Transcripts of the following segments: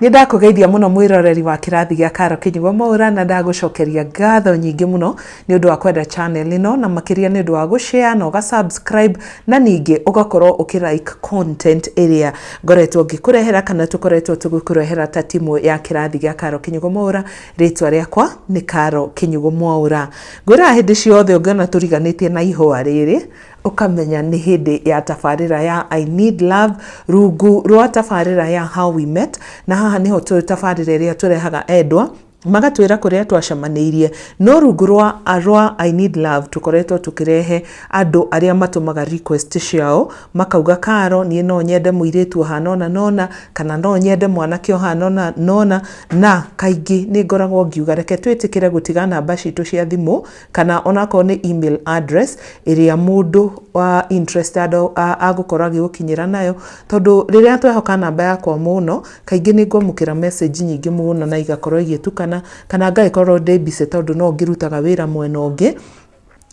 Nĩ ndakũgeithia mũno mwĩroreri wa kĩrathi gĩa Karo Kĩnyugo Mwaũra, na ndagũcokeria ngatho nyingĩ mũno nĩ ũndũ wa kwenda channel ĩno, na makĩria nĩ ũndũ wa gũshare na ũga subscribe, na ningĩ ũgakorwo ũkĩ like content ĩrĩa ngoretwo ngĩkũrehera kana tũkoretwo tũgĩkũrehera ta timu ya kĩrathi gĩa Karo Kĩnyugo Mwaũra. Rĩtwa rĩakwa nĩ Karo Kĩnyugo Mwaũra. Ngwĩraga hĩndĩ ciothe ũngĩona tũriganĩtie na ihũa rĩrĩ, ũkamenya nĩ hĩndĩ ya tabarĩra ya I Need Love rungu rwa tabarĩra ya How We Met, na haha nĩho tabarĩra ĩrĩa tũrehaga endwa magatwĩra kũrĩa twacemanĩirie. No rungu rwa I Need Love tũkoretwo tũkĩrehe andũ arĩa matũmaga request ciao, makauga, "Karo, niĩ no nyende mũirĩtu ũhana ũna nona, kana no nyende mwanake ũhana ũna nona." Na kaingĩ nĩ ngoragwo ngiuga reke twĩtĩkĩre gũtiga namba citũ cia thimũ kana onakorwo nĩ email address ĩrĩa mũndũ wa interested agũkorwo agĩgũkinyĩra nayo, tondũ rĩrĩa twehoka namba yakwa mũno, kaingĩ nĩ ngwamũkĩra message nyingĩ mũno na igakorwo igĩtukana, kana ngagĩkorwo ndĩ busy tondũ no ngĩrutaga wĩra mwena ũngĩ,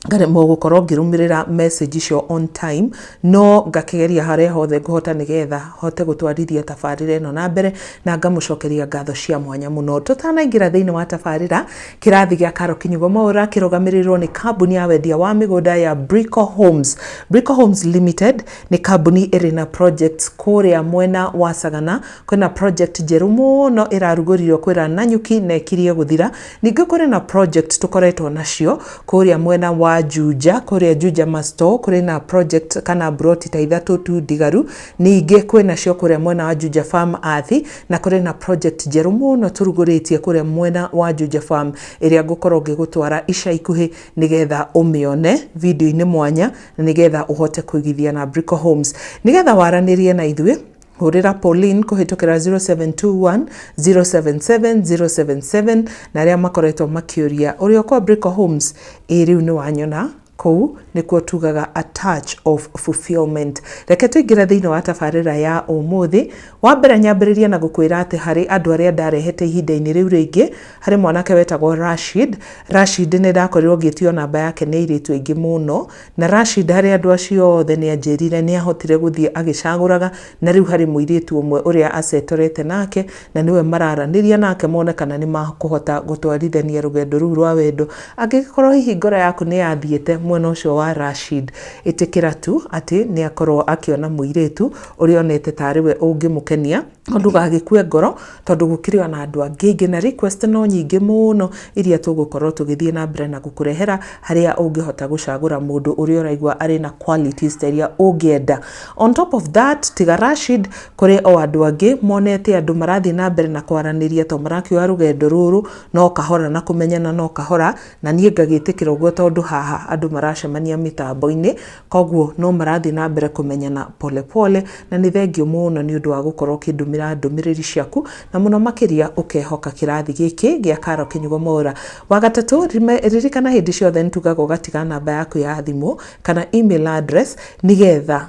ngaremwo gũkorwo ngĩrũmĩrĩra message icio on time. No ngakĩgeria harĩa hothe ngũhota nĩgetha hote gũtwarithia tabarĩra ĩno na mbere, na ngamũcokeria ngatho cia mwanya mũno. Tũtanaingĩra thĩinĩ wa tabarĩra, kĩrathi gĩa Karo Kinyugo Mwaũra kĩrũgamĩrĩirwo nĩ kambuni ya wendia wa mĩgũnda ya Brico Homes. Brico Homes Limited nĩ kambuni ĩrĩ na projects kũrĩa mwena wa Sagana. Kwĩna project njerũ mũno ĩrarugũririo kwĩra Nanyuki na ĩkirie gũthira. Ningĩ kũrĩ na project tũkoretwo nacio kũrĩa mwena wa Juja, kũrĩa Juja Masto kũrĩ na project kana broti ta ithatũ tu ndigaru. Ningĩ kwĩna cio kũrĩa mwena wa Juja Farm Athi, na kũrĩ na project njerũ mũno tũrugũrĩtie kũrĩa mwena wa Juja Farm ĩrĩa ngũkorwo ngĩgũtwara ica ikuhĩ nĩgetha ũmĩone video-inĩ mwanya, na nĩgetha ũhote kũigithia na Brico Homes. Nĩgetha waranĩrie na ithuĩ, hũrĩra Pauline kũhĩtũkĩra 0721 077 077. Na arĩa makoretwo makĩũria ũrĩa kwa Brico Homes, ĩ rĩu nĩ wanyona kũu nĩkuo tugaga a touch of fulfillment. Reke tũingĩre thĩinĩ wa tabarĩra ya ũmũthĩ. Wa mbere, nyambĩrĩrie na gũkwĩra atĩ harĩ andũ arĩa ndarehete ihinda-inĩ rĩu rĩngĩ, harĩ mwanake wetagwo Rashid. Rashid nĩ ndakorirwo ngĩtio namba yake nĩ airĩtu aingĩ mũno, na Rashid harĩ andũ acio othe nĩ anjĩrire nĩ ahotire gũthiĩ agĩcagũraga, na rĩu harĩ mũirĩtu ũmwe ũrĩa acetorete nake, na nĩwe mararanĩria nake mone kana nĩ makũhota gũtwarithania rũgendo rũu rwa wendo. Angĩgĩkorwo hihi ngoro yaku nĩ yathiĩte mwena ũcio wa Rashid, ĩtĩkĩra tu atĩ nĩ akorwo akĩona mũirĩtu ũrĩa onete tarĩ we ũngĩmũkenia. Ndũgagĩkue ngoro, tondũ gũkĩrĩ ona andũ angĩ aingĩ na request no nyingĩ mũno iria tũgũkorwo tũgĩthiĩ na mbere na gũkũrehera, harĩa ũngĩhota gũcagũra mũndũ ũrĩa ũraigua arĩ na qualities ta iria ũngĩenda. On top of that, tiga Rashid, kũrĩ o andũ angĩ monete andũ marathiĩ na mbere na kwaranĩria, to marakĩoya rũgendo rũrũ no kahora na kũmenyana no kahora, na niĩ ngagĩtĩkĩra ũguo tondũ haha andũ maracemania mĩtambo-inĩ, koguo no marathiĩ na mbere kũmenyana pole pole. Na nĩ thengio mũno nĩ ũndũ wa gũkorwo ũkĩndũmĩra ndũmĩrĩri ciaku, na mũno makĩria ũkehoka kĩrathi gĩkĩ gĩa Karo Kĩnyugo Mwaũra. Wa gatatũ, ririkana hĩndĩ ciothe nĩ tugaga ũgatiga namba yaku ya thimũ kana email address nĩgetha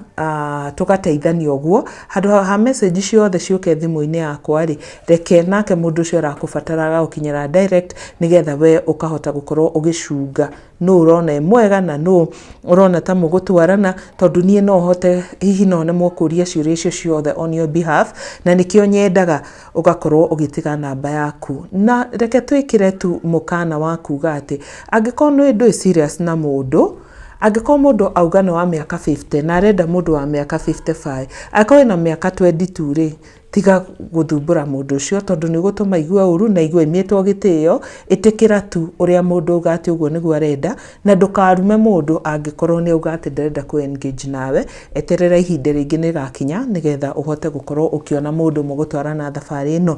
tũgateithania ũguo. Handũ ha message ciothe ciũke thimũ-inĩ yakwa rĩ, reke nake mũndũ ũcio ũrakũbatara agagũkinyĩra direct, nĩgetha we ũkahota gũkorwo ũgĩcunga nũ ũrona e mwega na nũ ũrona ta mũgũtwarana, tondũ niĩ no hote hihi no nemwo kũria ciũria icio ciothe on your behalf, na nĩkĩo nyendaga ũgakorwo ũgĩtiga namba yaku. Na reke twĩkĩre tu mũkana wa kuga atĩ angĩkorwo nĩ ndũĩ serious na mũndũ, angĩkorwo mũndũ auga nĩ wa mĩaka 50 na arenda mũndũ wa mĩaka 55, angĩkorwo wĩna mĩaka 22 rĩ, tiga gũthumbũra mũndũ ũcio, tondũ nĩ ũgũtũma igue ũru na igue imĩtwo gĩtĩo. Ĩtĩkĩra tu ũrĩa mũndũ auga atĩ ũguo nĩguo arenda, na ndũkarume mũndũ angĩkorwo nĩ auga atĩ ndarenda kũ engage nawe. Eterera ihinda rĩngĩ nĩ rĩgakinya nĩgetha ũhote gũkorwo ũkĩona mũndũ mũgũtwarana thabarĩ ĩno.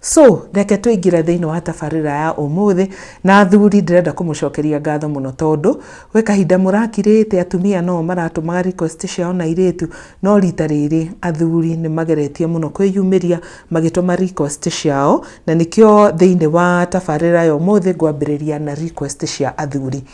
So reke tũingĩre thĩinĩ wa tabarĩra ya ũmũthĩ. Na athuri, ndĩrenda kũmũcokeria ngatho mũno, tondũ gwĩ kahinda mũrakirĩte atumia no maratũmaga request ciao na airĩtu, no rita rĩrĩ athuri nĩ mageretie mũno kwĩyumĩria magĩtũma request ciao, na nĩkĩo thĩinĩ wa tabarĩra ya ũmũthĩ ngwambĩrĩria na request cia athuri.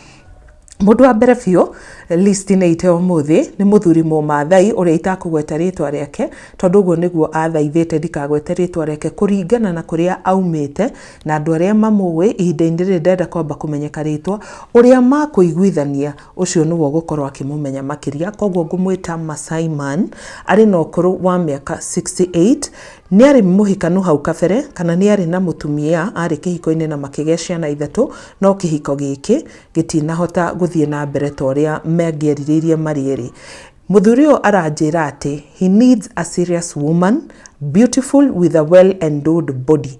Mũndũ wa mbere biũ list-inĩ itũ ya ũmũthĩ nĩ mũthuri Mũmathai ũrĩa itakũgweta rĩtwa rĩake, tondũ ũguo nĩguo athaithĩte ndikagwete rĩtwa rĩake kũringana na kũrĩa aumĩte na andũ arĩa mamũĩ. Ihinda-inĩ rĩrĩ ndenda kwamba kũmenyeka rĩtwa, ũrĩa makũiguithania ũcio nĩwe ũgũkorwo akĩmũmenya makĩria, koguo ngũmwĩta Masai Man. Arĩ na ũkũrũ wa mĩaka 68. Nĩ arĩ mũhikanu hau kabere kana nĩ arĩ na mũtumia arĩ kĩhiko-inĩ na makĩgĩa ciana ithatũ, no kĩhiko gĩkĩ gĩtinahota gũthiĩ na mbere ta ũrĩa mangĩerirĩirie marĩ erĩ. Mũthuri ũyũ aranjĩra atĩ he needs a serious woman, beautiful with a well endowed body.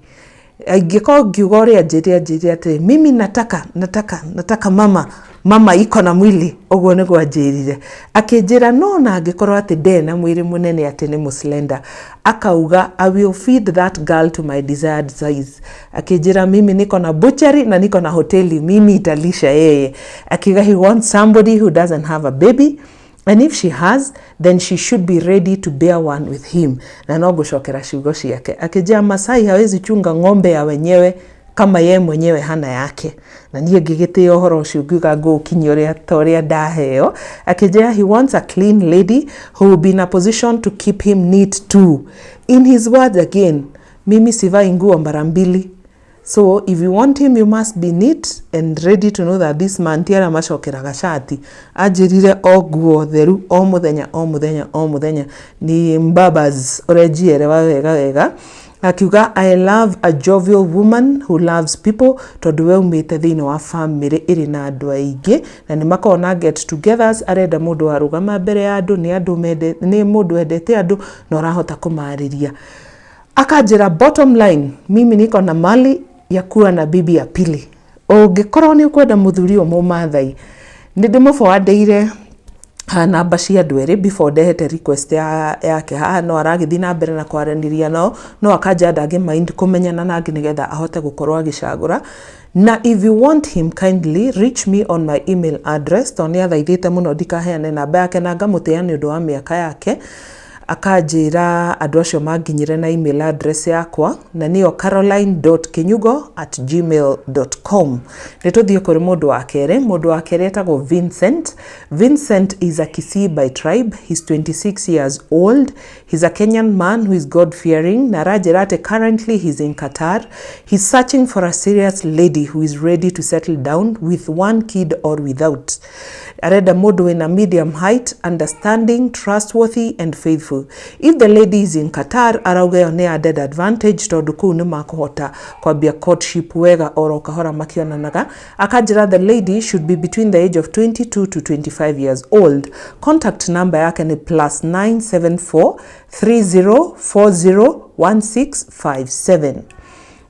Ingĩkorwo ngiuga ũrĩa anjĩrire, anjĩrire atĩrĩ, "Mimi nataka, nataka, nataka mama, mama iko na mwili." Ũguo nĩguo anjĩrire. Akĩnjĩra no ona angĩkorwo atĩ ndarĩ na mwĩrĩ mũnene, atĩ nĩ mũslender, akauga, "I will feed that girl to my desired size." Akĩnjĩra, "Mimi niko na butchery na niko na hoteli, mimi italisha yeye." Akiuga he wants somebody who doesn't have a baby, and if she has, then she should be ready to bear one with him. Na no ngũcokera ciugo ciake, akĩnjĩra Masai hawezi chunga ng'ombe ya wenyewe kama ye mwenyewe hana yake. Na niĩ ngĩgĩtĩĩa ũhoro ũcio, ngiuga ngũũkinyia ũrĩa ta ũrĩa ndaheo. Akĩnjĩra he wants a clean lady who will be in a position to keep him neat too. In his words again, "Mimi sivai nguo mara mbili." So if you want him, you must be neat and ready to know that this man ti arĩa macokeraga cati. Anjĩrire o nguo theru o mũthenya, o mũthenya, o mũthenya. Ni mbabas ũrenjielewa wega wega. Akiuga, "I love a jovial woman who loves people," tondũ we umĩte thĩinĩ wa family ĩrĩ na andũ aingĩ na nĩ makoragwo na get togethers. Arenda mũndũ warũgama mbere ya andũ, nĩ andũ mende, nĩ mũndũ wendete andũ na ũrahota kũmarĩria. Akanjĩra, "Bottom line, mimi niko na mali ya kuwa na bibi ya pili." Ũngĩkorwo nĩ ũkwenda mũthuri ũyũ mũmathai, nĩ ndĩmũforwardĩire namba cia andũ erĩ before ndehete request yake haha, no aragĩthiĩ na mbere na kwaranĩria nao, no akanja ndangĩ mind kũmenyana na angĩ nĩgetha ahote gũkorwo agĩcagũra. Na if you want him, kindly reach me on my email address, tondũ nĩ athaithĩte mũno ndikaheane namba yake na ngamũtĩĩa nĩ ũndũ wa mĩaka yake. Akanjĩra andũ acio manginyĩre na email address yakwa, na nĩyo caroline.kinyugo@gmail.com. Nĩ tũthiĩ kũrĩ mũndũ wa kerĩ. Mũndũ wa kerĩ etagwo Vincent. Vincent is a Kisii by tribe. He's 26 years old. He's a Kenyan man who is God fearing, na aranjĩra atĩ currently he's in Qatar. He's searching for a serious lady who is ready to settle down with one kid or without. Arenda mũndũ wĩna medium height, understanding, trustworthy and faithful. If the lady is in Qatar, arauga ĩyo nĩ added advantage, tondũ kũu nĩ makũhota kwambia courtship wega oro kahora makĩonanaga. Akanjĩra the lady should be between the age of 22 to 25 years old. Contact number yake nĩ +974 3040 1657.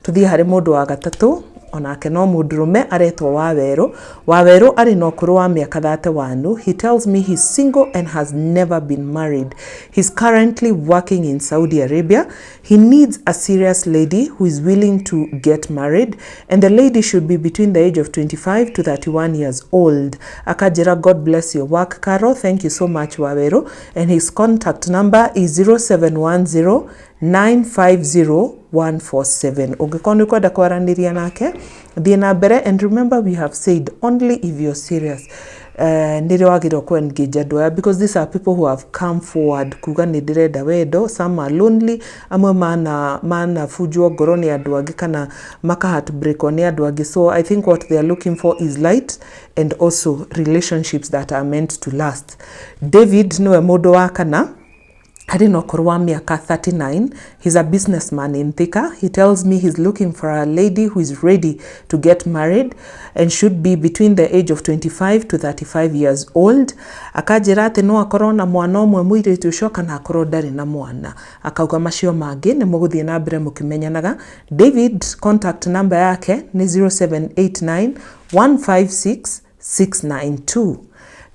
Tuthiĩ harĩ mũndũ wa gatatũ, onake no mũndũrũme, aretwo Wawerũ. Wawerũ arĩ na ũkũrũ wa mĩaka 31. He tells me he's single and has never been married. He's currently working in Saudi Arabia. He needs a serious lady who is willing to get married, and the lady should be between the age of 25 to 31 years old. Akanjĩra, "God bless your work, Caro." Thank you so much, Wawerũ. And his contact number is 0710 950 147. Ũngĩkorwo nĩ ũkwenda kwaranĩria nake, thiĩ na mbere. And remember, we have said only if you're serious nĩrĩo wagĩrĩirwo kũ engage andũ aya, because these are people who have come forward kuga nĩ ndĩrenda wendo. Some are lonely, amwe mana manabunjwo ngoro nĩ andũ angĩ kana maka heartbreakwo nĩ andũ angĩ. So I think what they are looking for is light and also relationships that are meant to last. David nĩwe mũndũ wa kana, arĩ na ũkũrũ wa mĩaka 39. He's a businessman in Thika. He tells me he's looking for a lady who is ready to get married and should be between the age of 25 to 35 years old. Akanjĩra atĩ no akorwo na mwana ũmwe mũirĩtu ũcio kana akorwo ndarĩ na mwana. Akauga macio mangĩ nĩ mũgũthiĩ na mbere mũkĩmenyanaga. David, contact number yake nĩ 0789 156 692.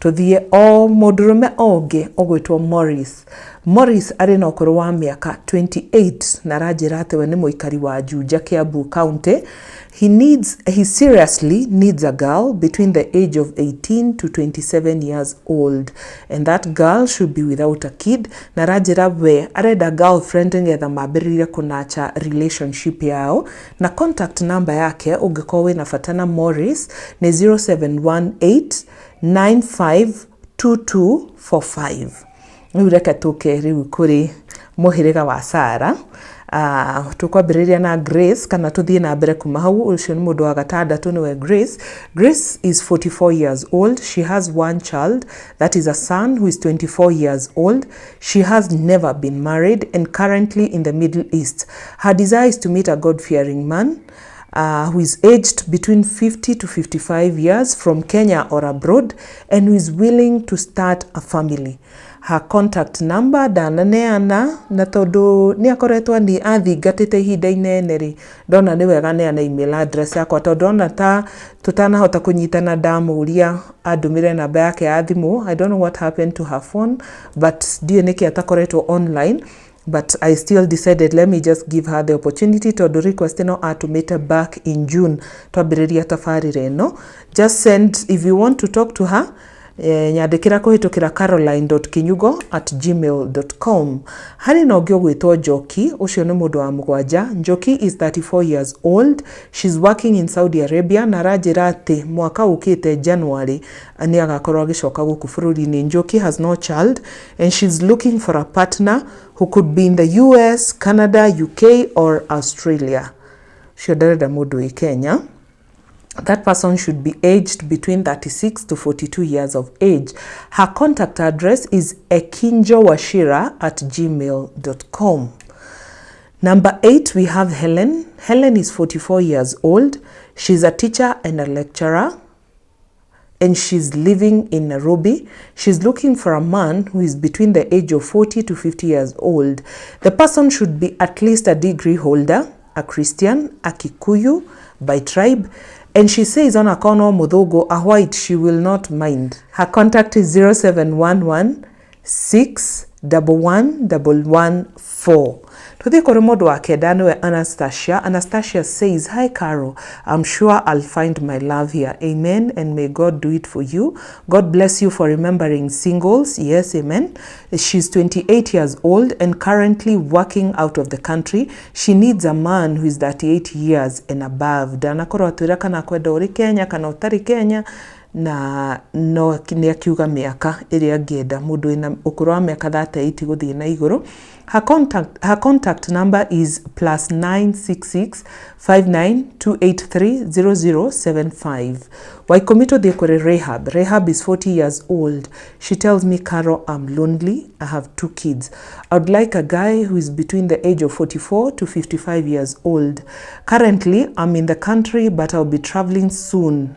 Tuthiĩ o mũndũrũme o ũngĩ ũgwĩtwo Morris. Morris arĩ na ũkũrũ wa mĩaka 28 na aranjĩra atĩ we nĩ mũikari wa Juja, Kiambu County. He seriously needs a girl between the age of 18 to 27 years old, and that girl should be without a kid. Na aranjĩra we arenda girlfriend nĩgetha mambĩrĩrie kũnacha relationship yao. Na contact number yake, ũngĩkorwo wĩna bata na Morris, nĩ 0718 952245. Rĩu reke tũke rĩu kũrĩ mũhĩrĩga wa Sara. Tũkwambĩrĩria na Grace kana tũthiĩ na mbere kuma hau. Ũcio nĩ mũndũ wa gatandatũ, nĩwe Grace. Grace is 44 years old. She has one child, that is a son who is 24 years old. She has never been married and currently in the Middle East. Her desire is to meet a God-fearing man who is aged between 50 to 55 years, from Kenya or abroad, and who is willing to start a family. Her contact number ndananeana, na tondũ nĩ akoretwo ni athingatĩte ihinda inene rĩ, ndona nĩ wega neana email address yakwa, tondũ ona ta tũtanahota kũnyitana ndamũria andũmĩre namba yake ya thimũ. I don't know what happened to her phone, but ndiũĩ nĩkĩ atakoretwo online, but I still decided let me just give her the opportunity, tondũ request ĩno atũmĩte back in June twambĩrĩria tabarĩra ĩno. Just send if you want to talk to her. Nyandĩkĩra kũhĩtũkĩra caroline.kinyugo@gmail.com. Harĩ na ũngĩ ũgwĩtwo Njoki, ũcio nĩ mũndũ wa mũgwanja. Njoki is 34 years old. She's working in Saudi Arabia na aranjĩra atĩ mwaka ũkĩte January nĩ agakorwo agĩcoka gũkũ bũrũri-inĩ. Njoki has no child and she's looking for a partner who could be in the US, Canada, UK or Australia. Ũcio ndarenda mũndũ wĩ Kenya. That person should be aged between 36 to 42 years of age. Her contact address is ekinjowashira@gmail.com. Number 8, we have Helen. Helen is 44 years old. She's a teacher and a lecturer, and she's living in Nairobi. She's looking for a man who is between the age of 40 to 50 years old. The person should be at least a degree holder, a Christian, a Kikuyu by tribe, and she says on akono Muthugu, a white, she will not mind. Her contact is 0711 6 11 114. Tuthiĩ kũrĩ mũndũ wa kenda, nĩwe Anastasia. Anastasia says, "Hi Caro, I'm sure I'll find my love here. Amen, and may God do it for you. God bless you for remembering singles." Yes, amen. She's 28 years old and currently working out of the country. She needs a man who is 38 years and above. Ndanakorwo atwĩra kana kwenda ũrĩ Kenya kana ũtarĩ Kenya, na no nĩ akiuga mĩaka ĩrĩa angĩenda, mũndũ wĩna ũkũrũ wa mĩaka 38 gũthiĩ na igũrũ. Her contact number is +966 59 283 0075. Wa 10 tũthiĩ kũrĩ Rahab. Rahab is 40 years old. She tells me, "Caro, I'm lonely. I have two kids. I would like a guy who is between the age of 44 to 55 years old. Currently, I'm in the country, but I'll be traveling soon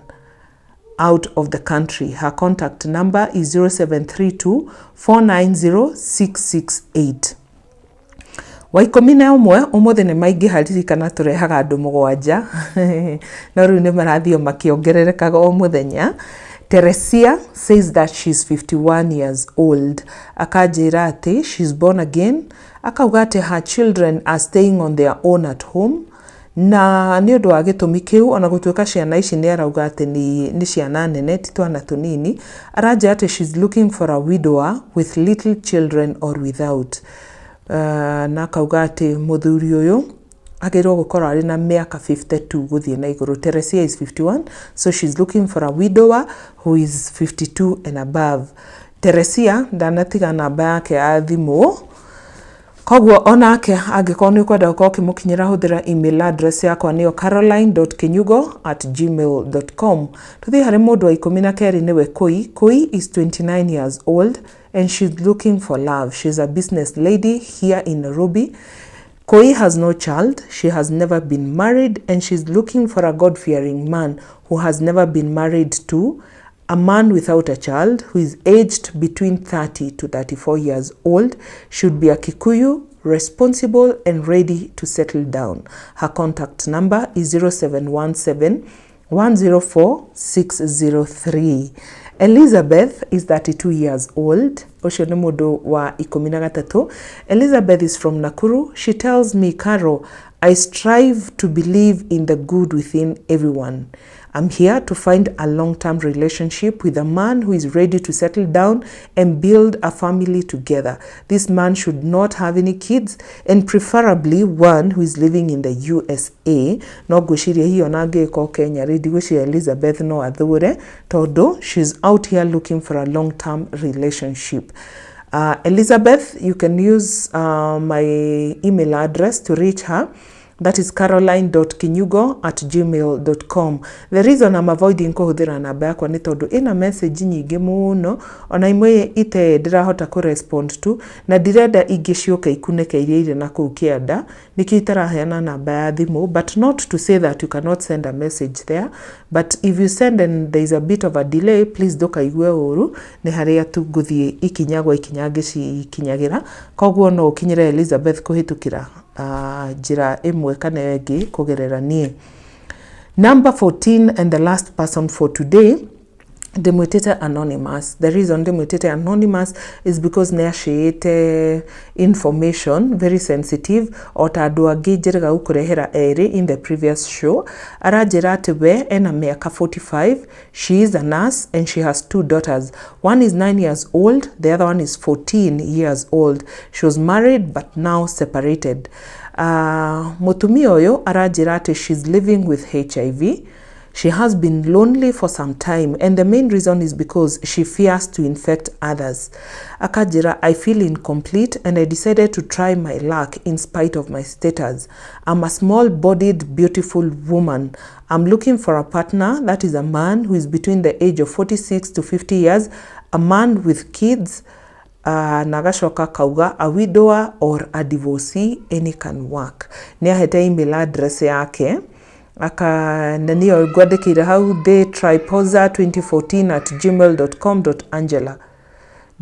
out of the country." Her contact number is 0732 490 668. Wa 11, ũmũthĩ nĩ maingĩha, ririkana tũrehaga andũ mũgwanja, no rĩu nĩ marathiĩ o makĩongererekaga o mũthenya. Teresia says that she's 51 years old. Akanjĩra atĩ she's born again. Akauga atĩ her children are staying on their own at home, na nĩ ũndũ wa gĩtũmi kĩu, ona gũtuĩka ciana ici nĩ arauga atĩ nĩ ciana nene, ti twana tũnini, aranjĩra atĩ she's looking for a widower with little children or without. Na akauga atĩ mũthuri ũyũ agĩrĩirwo gũkorwo arĩ na mĩaka 52 gũthiĩ na igũrũ. Teresia is 51, so she's looking for a widower who is 52 and above. Teresia ndanatiga namba yake ya thimũ, koguo onake angĩkorwo nĩ ũkwenda gũkorwo ũkĩmũkinyĩra, hũthĩra email address yakwa, nĩyo caroline.kinyugo@gmail.com. Tũthiĩ harĩ mũndũ wa 12, nĩwe Koi. Koi is 29 years old and she's looking for love. She's a business lady here in Nairobi. Koi has no child, she has never been married, and she's looking for a God-fearing man who has never been married to, a man without a child who is aged between 30 to 34 years old, should be a Kikuyu, responsible and ready to settle down. Her contact number is 0717 104 603. Elizabeth is 32 years old. Ũcio nĩ mũndũ wa 13. Elizabeth is from Nakuru. She tells me, "Caro, I strive to believe in the good within everyone. I'm here to find a long-term relationship with a man who is ready to settle down and build a family together. This man should not have any kids and preferably one who is living in the USA." No ngwĩciria hiyo ona angĩgĩkorwo Kenya rĩ, ndigwĩciria Elizabeth no athure, tondũ she's out here looking for a long-term relationship. Elizabeth, you can use my email address to reach her. That is caroline.kinyugo@gmail.com. The reason I'm avoiding kũhũthĩra namba yakwa nĩ tondũ ĩna message nyingĩ mũno, ona imwe ite ndĩrahota kũ respond to, na ndirenda ingĩ ciũke ikunĩke iria irĩ na kũu kĩanda. Nĩkĩo itaraheana namba ya thimũ, but not to say that you cannot send a message there. But if you send and there is a bit of a delay, please ndũkaigue ũru, nĩ harĩa tu ngũthiĩ ikinya gwa ikinya ngĩcikinyagĩra. Koguo no ũkinyĩre Elizabeth kũhĩtũkĩra njĩra ĩmwe kana ĩyo ĩngĩ kũgerera niĩ. Number 14 and the last person for today, ndĩmwĩtĩte anonymous. The reason ndĩmwĩtĩte anonymous is because nĩ acĩĩte information very sensitive, o ta andũ angĩ njĩrĩga gũkũrehera erĩ in the previous show. Aranjĩra atĩ we ena mĩaka 45. She is a nurse and she has two daughters. One is 9 years old, the other one is 14 years old. She was married but now separated. Mũtumia ũyũ aranjĩra atĩ she's living with HIV. She has been lonely for some time, and the main reason is because she fears to infect others. Akanjĩra, "I feel incomplete and I decided to try my luck in spite of my status. I'm a small bodied beautiful woman. I'm looking for a partner, that is a man who is between the age of 46 to 50 years, a man with kids," na agacoka kauga, "a widower or a divorcee, any can work." Nĩ ahete email address yake aka na niyo ngwandĩkĩire hau, theytriposa2014@gmail.com angela.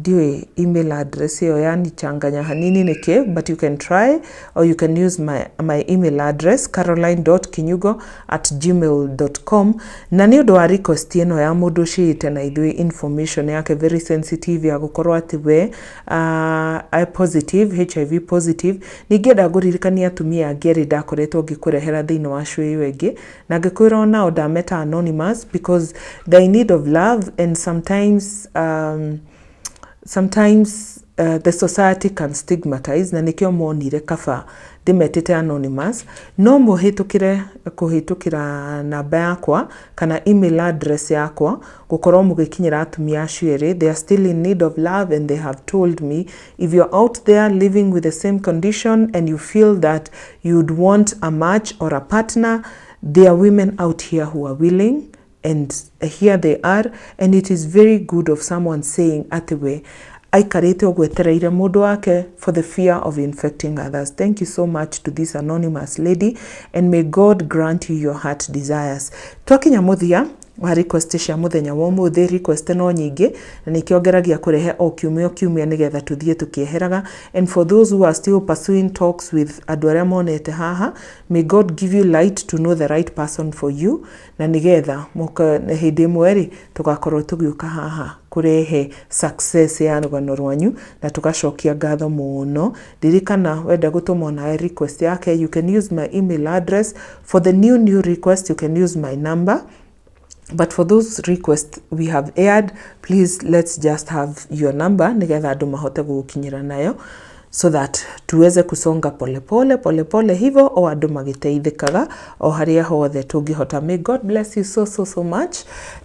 Ndiũĩ email address ĩyo yanichanganya hanini nĩkĩ, but you can try or you can use my email address, caroline.kinyugo@gmail.com. Na nĩ ũndũ wa request ĩno ya mũndũ ũciĩte na ithuĩ information yake very sensitive ya gũkorwo atĩ we positive, HIV positive, ningĩenda ngũririkania atumia angĩ erĩ ndakoretwo ngĩkũrehera thĩinĩ wa show ĩyo ĩngĩ, na ngĩkwĩra onao ndameta anonymous because they're in need of love, and sometimes the society can stigmatize, na nĩkĩo monire kaba ndĩmetĩte anonymous. No mũhĩtũkĩre kũhĩtũkĩra namba yakwa kana email address yakwa gũkorwo mũgĩkinyĩra atumia acio erĩ. They are still in need of love, and they have told me, if you're out there living with the same condition and you feel that you'd want a match or a partner, there are women out here who are willing, and here they are. And it is very good of someone saying atĩ we aikarĩte ũguo etereire mũndũ wake for the fear of infecting others. Thank you so much to this anonymous lady, and may God grant you your heart desires. Twakinya mũthia wa request cia mũthenya wa ũmũthĩ. Request no nyingĩ na nĩkĩo ngeragia kũrehe o kiumia o kiumia nĩgetha tũthiĩ tũkĩeheraga. And for those who are still pursuing talks with andũ arĩa monete haha, may God give you light to know the right person for you, na nĩgetha hĩndĩ ĩmwe rĩ tũgakorwo tũgĩũka haha kũrehe success ya rũgano rwanyu na tũgacokia ngatho mũno. Ririkana, wenda gũtũma onawe request yake, you can use my email address. For the new request, you can use my number, but for those requests we have aired, please, let's just have your number nĩgetha andũ mahote gũgũkinyĩra nayo so that tuweze kusonga polepole polepole hivyo o andũ magĩteithĩkaga o harĩa hothe tũngĩhota. May God bless you so so so much.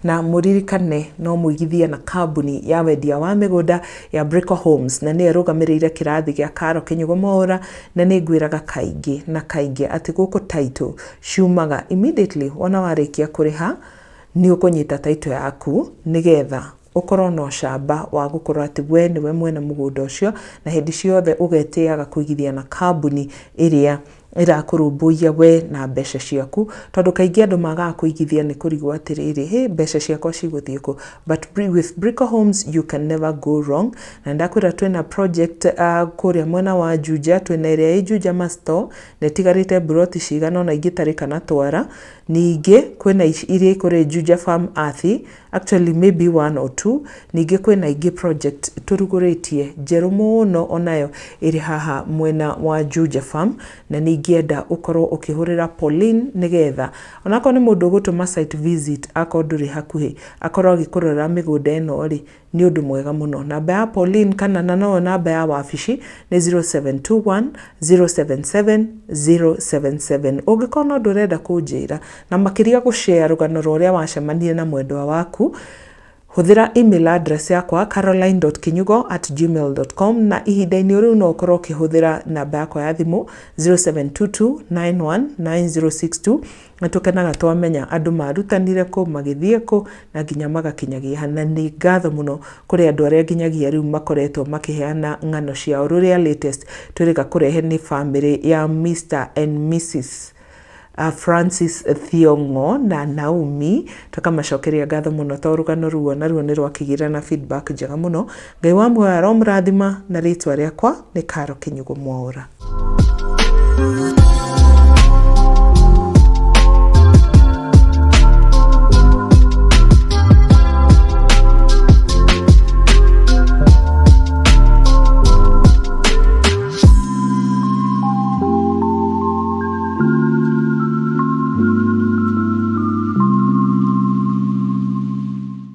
Na mũririkane no mũigithie na kambuni ya wendia wa mĩgũnda ya Brico Homes, na nĩyo ĩrũgamĩrĩire kĩrathi gĩa Karo Kĩnyugo Mwaũra. Na nĩ ngwĩraga kaingĩ na kaingĩ atĩ gũkũ title ciumaga immediately wona warĩkia kũrĩha. Nĩ ũkũnyita title yaku nĩgetha ũkorwo na ũcamba wa gũkorwo atĩ we nĩwe mwene mũgũnda ũcio, na hĩndĩ ciothe ũgetĩaga kũigithia na kambuni ĩrĩa ĩrakũrũmbũiya we na mbeca ciaku, tondũ kaingĩ andũ magaga kũigithia nĩ kũrigwo atĩrĩrĩ, hĩ, mbeca ciakwa cigũthiĩ kũ? But with Brico Homes you can never go wrong. Na ndakwĩra twĩna project kũrĩa mwena wa Juja. Twĩna ĩrĩa ĩ Juja Masto na ĩtigarĩte mburoti cigana ũna ingĩtarĩ kana twara. Ningĩ kwĩna iria ikũrĩ Juja Farm Athi, actually maybe one or two. Ningĩ kwĩna ingĩ project tũrugũrĩtie njerũ mũno, onayo ĩrĩ haha mwena wa Juja Farm. Na ningĩenda ũkorwo ũkĩhũrĩra Pauline nĩgetha onakorwo nĩ mũndũ ũgũtũma site visit, akorwo ndũrĩ hakuhĩ, akorwo agĩkũrorera mĩgũnda ĩno rĩ, nĩ ũndũ mwega mũno. Namba ya Pauline kana na no namba ya wabici nĩ 0721 077 077. Ũngĩkorwo na ũndũ ũrenda kũnjĩra, na makĩria gũshare rũgano rwa ũrĩa wacemanirie na mwendwa waku, Hũthĩra email address yakwa caroline.kinyugo@gmail.com na ihinda-inĩ o rĩu no ũkorwo ũkĩhũthĩra namba yakwa ya thimũ 0722919062. Nĩ tũkenaga twamenya andũ marutanire kũ, magĩthiĩ kũ, na nginya magakinyagia ha. Na nĩ ngatho mũno kũrĩ andũ arĩa nginyagia rĩu makoretwo makĩheana ng'ano ciao. Rũrĩa latest twĩrĩga kũrehe nĩ famĩlĩ ya Mr and Mrs Francis Thiong'o na Naomi. Tũkamacokeria ngatho mũno tondũ rũgano rũu onaruo nĩ rwakĩgĩra na feedback njega mũno. Ngai wa muoyo aromũrathima, na rĩtwa rĩakwa nĩ Caro Kĩnyugo Mwaũra.